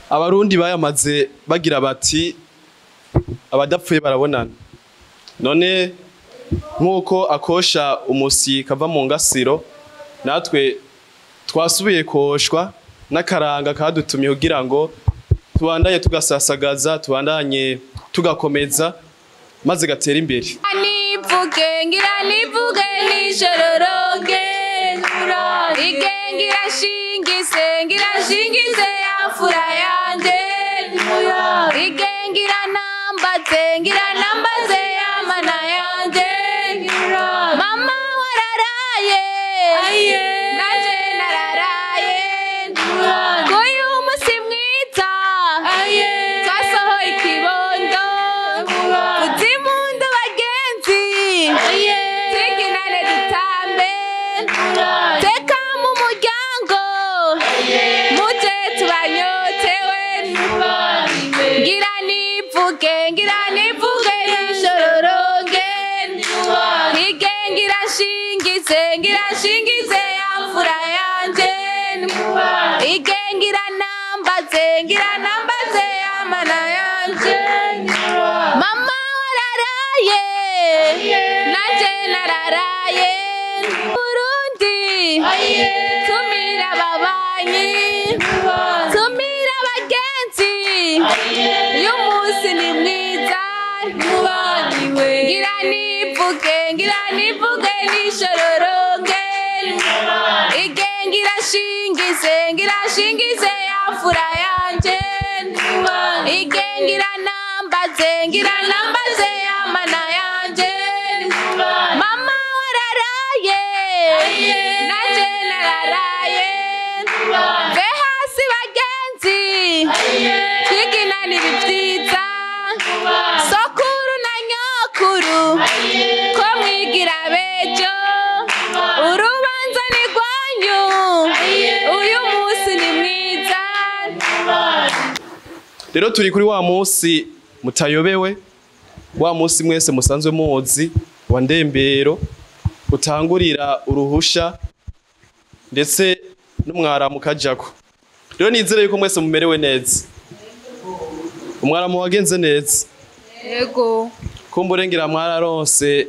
Abarundi bayamaze bagira bati abadapfuye barabonana. None nk'uko akosha umusi kava mu ngasiro, natwe twasubiye koshwa n'akaranga kadutumye kugira ngo tubandanye tugasasagaza, tubandanye tugakomeza maze gatera imbere. Nivuge ngira nivuge nijororoge, ngira shingise ngira shingize yamfura yanje, ngira nambaze ngira nambaze yamana yanje. Mama wararaye nanje nararaye, kuyu musi mwiza twasohoye ikibondo, uzimundu bagenzi tuginane dutambe, teka mu muryango muje tubanyotewe. Ngira nivuge ngira nivuge nijororoge, ngira shingize ngira shingize yamfura yanje, ngira nambaze ngira nambaze yamana yanje. Mama wararaye nanje nararaye, Burundi tumira ababanyi tumira abagenzi, uyu munsi ni mwiza. Ngira nivuge ngira nivuge nijororoge, ngira shingize ngira shingize yamfura yanje, ngira nambaze ngira nambaze yamana yanje. Mama wararaye nanje nararaye, ve hasi bagenzi twiginanira ibyiza, sokuru na nyokuru ko mwigira bejo, urubanza ni rwanyu uyu munsi ni mwiza. Rero turi kuri wa munsi mutayobewe, wa munsi mwese musanzwe muzi wa ndembero, utangurira uruhusha ndetse n'umwaramu kajako. Rero nizere yuko mwese mumerewe neza, umwaramu wagenze neza. Yego. Kumbure ngira mwararonse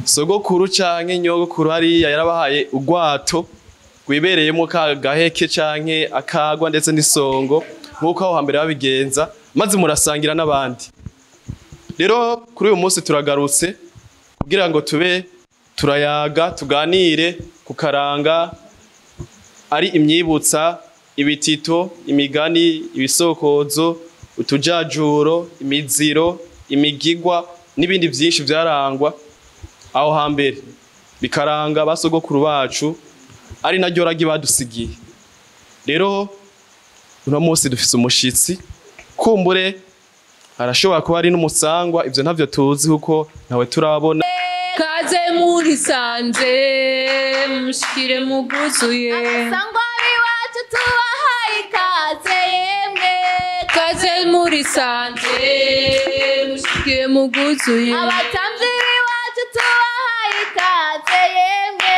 sogokuru canke nyogokuru hariya yarabahaye urwato rwibereyemo ka gaheke canke akagwa ndetse n'isongo nk'uko aho hambere babigenza, maze murasangira n'abandi. Rero kuri uyu munsi turagarutse kugira ngo tube turayaga, tuganire ku karanga, ari imyibutsa, ibitito, imigani, ibisokozo, utujajuro, imiziro, imigigwa n'ibindi byinshi byarangwa aho hambere, bikaranga basogokuru bacu, ari naryo ragi badusigiye. Rero uno munsi dufise umushitsi, kumbure arashobora kuba ari n'umusangwa, ivyo ntavyo tuzi kuko ntawe turabona. Kaze murisanze mushikire muguzuye, abasangwa biwacu tubahaye ikaze yemwe. Kaze murisanze mushikire muguzuye, abatamvyi biwacu tubahaye ikaze yemwe.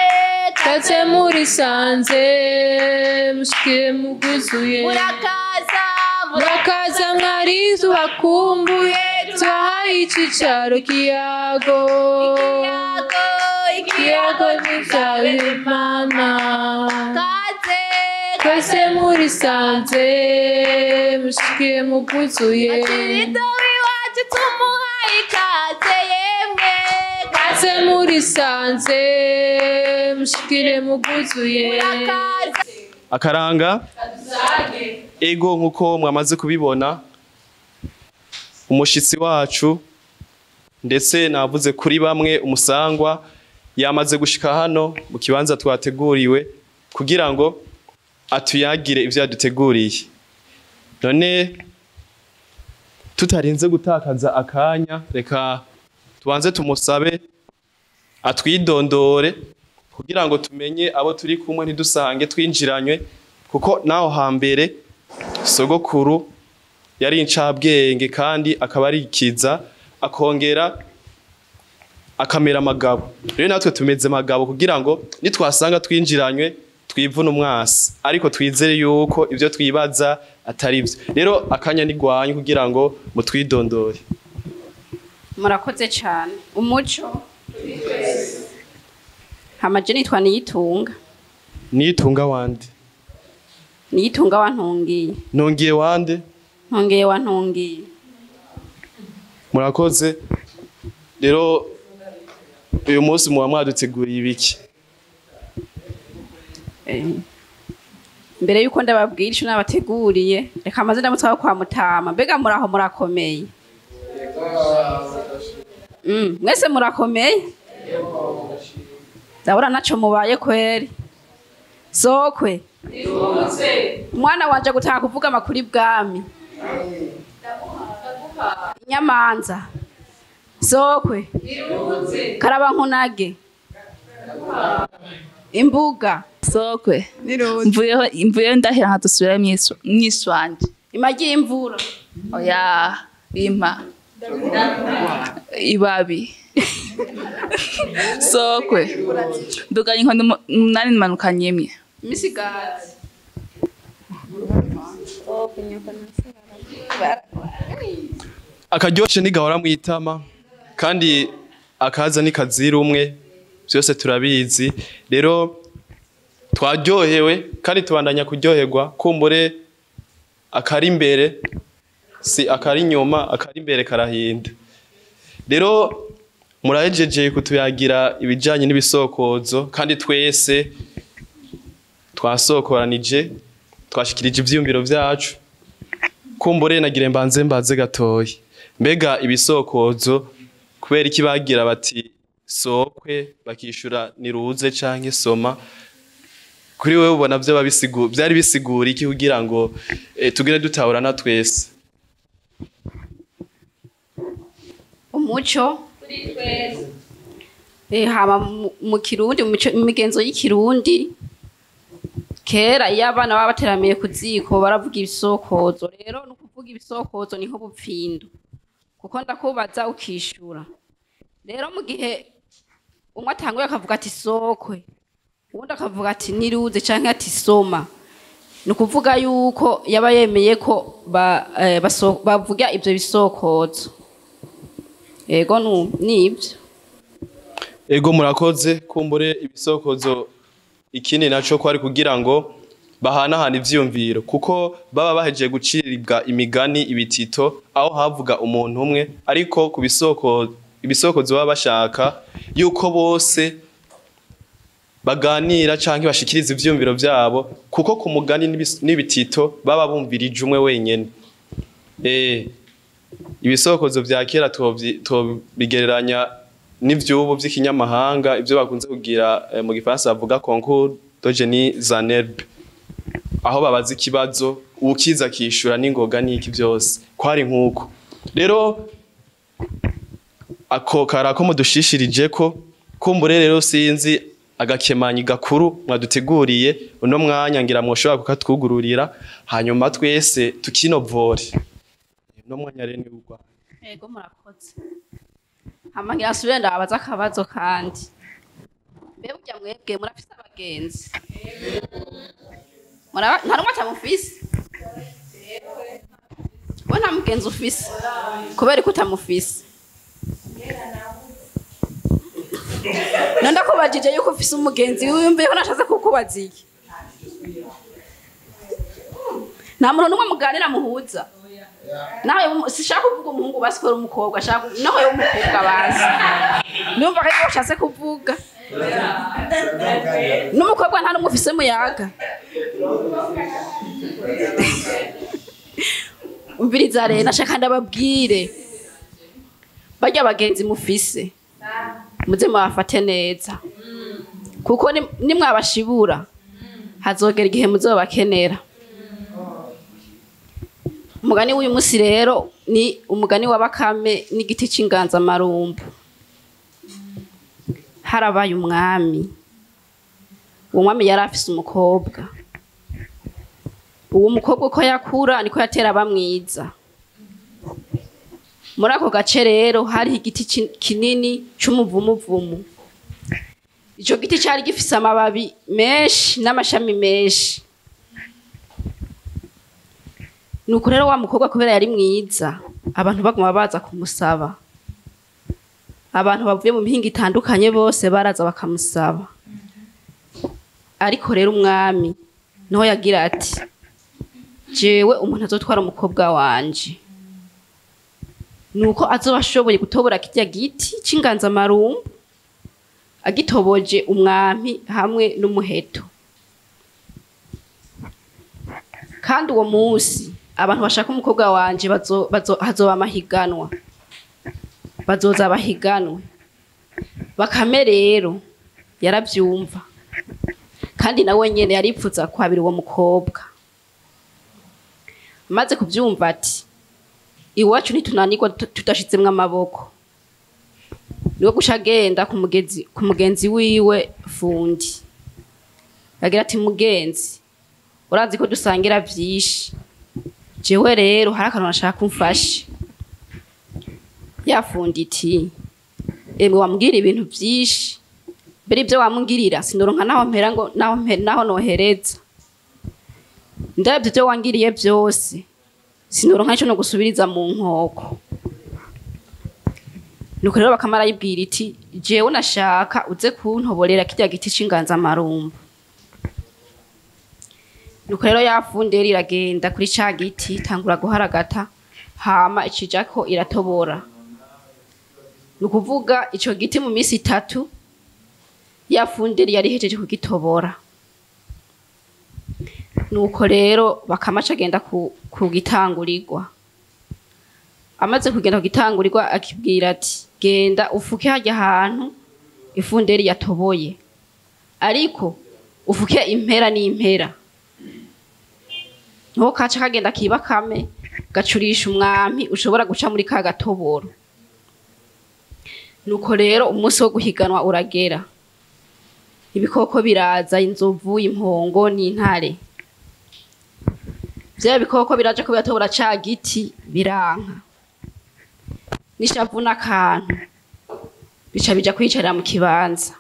Kaze murisanze mushikire muguzuye, murakaza murakaza mwari tubakumbuye, tubahaye icicaro kiyago, ikiyago ikiyago n'ivyawe mama. Kaze Kaze murisanze mushikire muguzuye, Akirito wiwacu tumuhaye ikaze yemwe. Kaze murisanze mushikire muguzuye, murakaza. Akaranga ego nkuko mwamaze kubibona, umushitsi wacu ndetse navuze kuri bamwe umusangwa yamaze gushika hano mu kibanza twateguriwe kugira ngo atuyagire ivyo yaduteguriye. None tutarinze gutakaza akanya, reka tubanze tumusabe atwidondore kugira ngo tumenye abo turi kumwe, ntidusange twinjiranywe, kuko naho hambere sogokuru yari incabwenge kandi akaba ari ikiza, akongera akamera amagabo. Rero natwe tumeze amagabo kugira ngo nitwasanga twinjiranywe Twivuna umwasi, ariko twizere yuko ibyo twibaza atari byo. Rero akanya nigwanyu kugira ngo mutwidondore. Murakoze cyane. Umuco hamaje nitwa Niyitunga. Niyitunga wande? Niyitunga wantungiye. Ntungiye wande? Ntungiye wantungiye. Murakoze. Rero uyu munsi muba mwaduteguriye ibiki? Mbere yuko ndababwira ico nabateguriye, reka maze ndamutse kwa Mutama. Mbega muraho, murakomeye? Mwese murakomeye? Ndabona naco mubaye kweri. Sokwe umwana wanje gutaha kuvuga amakuru ibwami. Inyamanza sokwe karabankunage imbuga Sokwe mvuyeho mvuyeho ndahera nkadusubira mwiswanje imagi imvura oya impa ibabi sokwe nduganye inkondo 8 manukanye imwe imisigazi. Akaryoshe ntigahora mwitama kandi akaza ni kazira umwe, byose turabizi. Rero twaryohewe kandi tubandanya kuryoherwa. Kumbure akari imbere si akari inyuma, akari imbere karahinda. Rero murahejeje kutuyagira ibijanye n'ibisokozo, kandi twese twasokoranije, twashikirije ivyiyumviro vyacu. Kumbure nagire mbanze mbaze gatoyi, mbega ibisokozo kubera iki bagira bati sokwe bakishura niruze canke soma? Kuri wewe ubona byo babisigu byari bisigura iki kugira ngo tugire dutahurana twese? Umuco kuri twese. Hama mu Kirundi, mu migenzo y'ikirundi kera iyo abana baba bateramiye ku ziko baravuga ibisokozo. Rero no kuvuga ibisokozo ni nk'ubupfindo, kuko ndakubaza ukishura. Rero mu gihe umwe atanguye akavuga ati sokwe, uwundi akavuga ati niruze canke ati soma, ni ukuvuga yuko yaba yemeye ko bavuga ivyo bisokozo. Ego nibyo. Ego murakoze. Kumbure ibisokozo ikindi naco ko ari kugira ngo bahanahana ivyiyumviro, kuko baba bahejeje guciribwa imigani ibitito aho havuga umuntu umwe, ariko ku bisoko ibisokozo baba bashaka yuko bose baganira canke bashikiriza ivyiyumviro vyabo, kuko ku mugani n'ibitito baba bumvirije umwe wenyene. Ibisokozo vya kera tubigereranya n'ivyubu vy'ikinyamahanga, ivyo bakunze kugira mu gifaransa bavuga concours de génie zanerbe, aho babaza ikibazo ukiza kishura n'ingoga n'iki byose kwari nkuko. Rero ako karako mudushishirije ko kumbure rero sinzi agakemanyi gakuru mwaduteguriye uno mwanya, ngira mwoshobora kukatwugururira hanyuma twese tukinovore. Uno mwanya rero ni ugwa. Ego murakoze. Hama ngira nsubire ndababaza akabazo kandi. Mbe burya mwebwe murafise abagenzi? Nta n'umwe atamufise? We nta mugenzi ufise? Kubera ko utamufise? None ndakubajije yuko ufise umugenzi, wiyumviye ko nashatse kukubaza iki? Nta muntu n'umwe muganira muhuza? Nawe sishaka kuvuga umuhungu basi ko umukobwa, ashaka nawe umukobwa basi. Numva ko ushatse kuvuga. N'umukobwa nta n'umwe ufise muyaga. Umviriza rero nashaka ndababwire. Barya bagenzi mufise, muze mubafate neza, kuko nimwabashibura hazogera igihe muzobakenera. Umugani w'uyu munsi rero ni umugani wa Bakame n'igiti c'inganzamarumbu. Harabaye umwami. Uwo mwami yari afise umukobwa. Uwo mukobwa uko yakura niko yatera aba mwiza. Muri ako gace rero hariho igiti kinini c'umuvumuvumu. Ico giti cari gifise amababi menshi n'amashami menshi. Nuko rero wa mukobwa kubera yari mwiza, abantu baguma baza kumusaba. Abantu bavuye mu mihingo itandukanye bose baraza bakamusaba. Ariko rero umwami niho yagira ati: jewe umuntu azotwara umukobwa wanje nuko azoba ashoboye gutobora kirya giti c'inganzamarumbu, agitoboje umwami hamwe n'umuheto. Kandi uwo munsi abantu bashaka umukobwa wanje hazoba amahiganwa, bazoza bahiganwe. Bakame rero yaravyumva, kandi nawe nyene yaripfuza kwabira uwo mukobwa. Amaze kuvyumva ati: iwacu ntitunanirwa tudashizemwo amaboko. Niwe guca agenda ku mugenzi wiwe Fundi, agira ati: mugenzi, urazi ko dusangira vyinshi, jewe rero hari akantu nashaka umfashe. Ya Fundi iti: emwe wambwira ibintu vyinshi, mbere ivyo wamungirira sinoronka naho mpera ngo naho nohereza. Ndabyo ivyo wangiriye vyose sinoronka ico no gusubiriza mu nkoko. Nuko rero Bakame arayibwira iti: jewe nashaka uze kuntoborera kirya giti c'inganzamarumbu. Nuko rero ya Fundi rero iragenda kuri ca giti, itangura guharagata, hama icijako iratobora. Nukuvuga ico giti mu misi 3 ya Fundi yari ihejeje kugitobora. Nuko rero Bakame aca agenda ku gitangurirwa. Amaze kugenda ku gitangurirwa akibwira ati: genda ufuke harya hantu ifunderi yatoboye, ariko ufuke impera n'impera. Niho kaca kagenda kiba Bakame gacurisha umwami ushobora guca muri ka gatoboro. Nuko rero umunsi wo guhiganwa uragera, ibikoko biraza, inzovu, impongo n'intare. Vya bikoko biraje ko biratobora ca giti, biranka. Nishavu n'akantu bica bija kwicarira mu kibanza.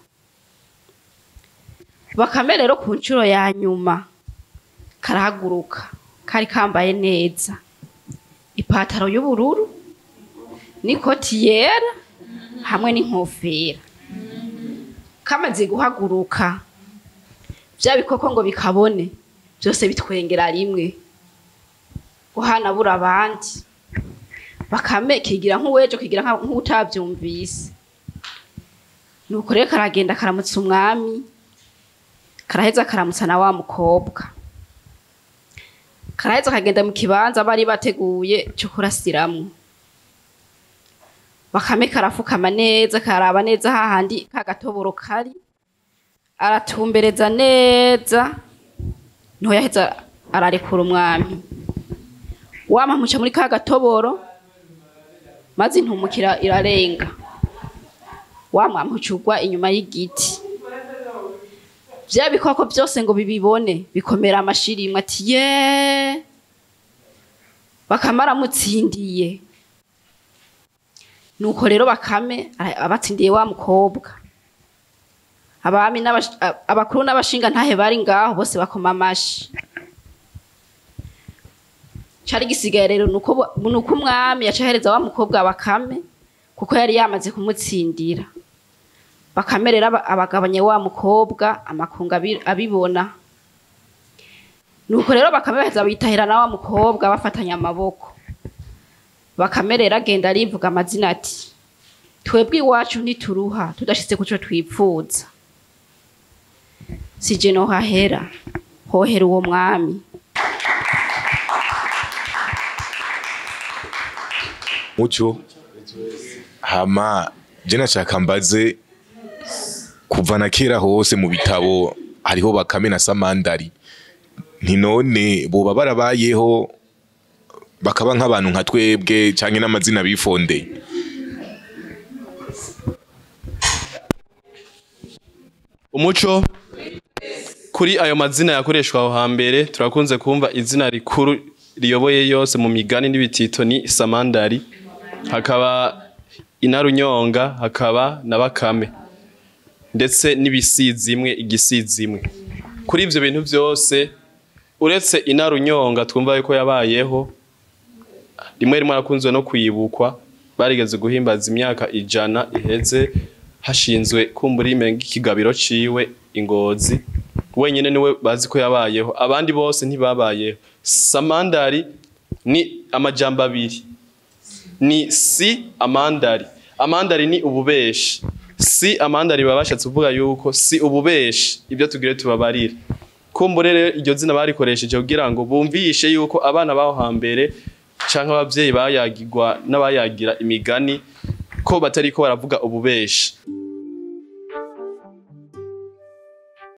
Bakame rero ku nshuro ya nyuma karahaguruka, kari kambaye neza, ipataro y'ubururu n'ikoti yera hamwe n'inkofera. Kamaze guhaguruka, vya bikoko ngo bikabone byose bitwengera rimwe, guhanabura abandi. Bakame kigira nk'uwejo, kigira nk'utavyumvise. Nuko rero karagenda karamutsa umwami, karaheza karamutsa na wa mukobwa. Karaheza kagenda mu kibanza bari bateguye cyo kurasiramwo. Bakame karafukama neza, karaba neza hahandi kagatoboro kari, aratumbereza neza, niho yaheza ararekura umwami. Wama muca muri kagatoboro, maze intumukira irarenga. Wa mwami ucugwa inyuma y'igiti. Vya bikoko byose ngo bibibone bikomera amashirimwe ati: ye, Bakame aramutsindiye. Nuko rero Bakame abatsindiye wa mukobwa. Abami abakuru n'abashinga ntahe bari ngaho bose bakoma amashi. Cari gisigaye rero nuko umwami yacahereza wa mukobwa Bakame, kuko yari yamaze kumutsindira. Bakame rero abagabanye wa mukobwa, amakunga abibona. Nuko rero Bakame baheza bitahira na wa mukobwa bafatanya amaboko. Bakame rero agenda arivuga amazina ati: twebwe iwacu ntituruha tudashitse kuco twipfuza. Sije no hahera, hohera uwo mwami. Muco hama je nashaka mbaze, kuva na kera hose mu bitabo hariho Bakame na Samandari, nti none boba barabayeho bakaba nk'abantu nka twebwe canke n'amazina bifondeye? Umuco kuri ayo mazina yakoreshwa aho hambere, turakunze kumva izina rikuru riyoboye yose mu migani n'ibitito ni Samandari, hakaba Inarunyonga, hakaba na Bakame. ndetse n'ibisizimwe, igisizimwe. Kuri ivyo bintu vyose, uretse Inarunyonga twumva yuko yabayeho rimwe rimwe, arakunzwe no kwibukwa, barigeze guhimbaza imyaka 100 iheze hashinzwe kumbura imenga ikigabiro ciwe ingozi. Wenyine niwe bazi ko yabayeho, abandi bose ntibabayeho. Samandari ni amajambo abiri, ni si amandari. Amandari ni ububeshi. Si amandari baba bashatse kuvuga yuko si ububeshi ibyo tugire tubabarire. Kumbure rero iryo zina barikoresheje kugira ngo bumvishe yuko abana baho hambere canke abavyeyi bayagirwa n'abayagira imigani ko batariko baravuga ububeshi.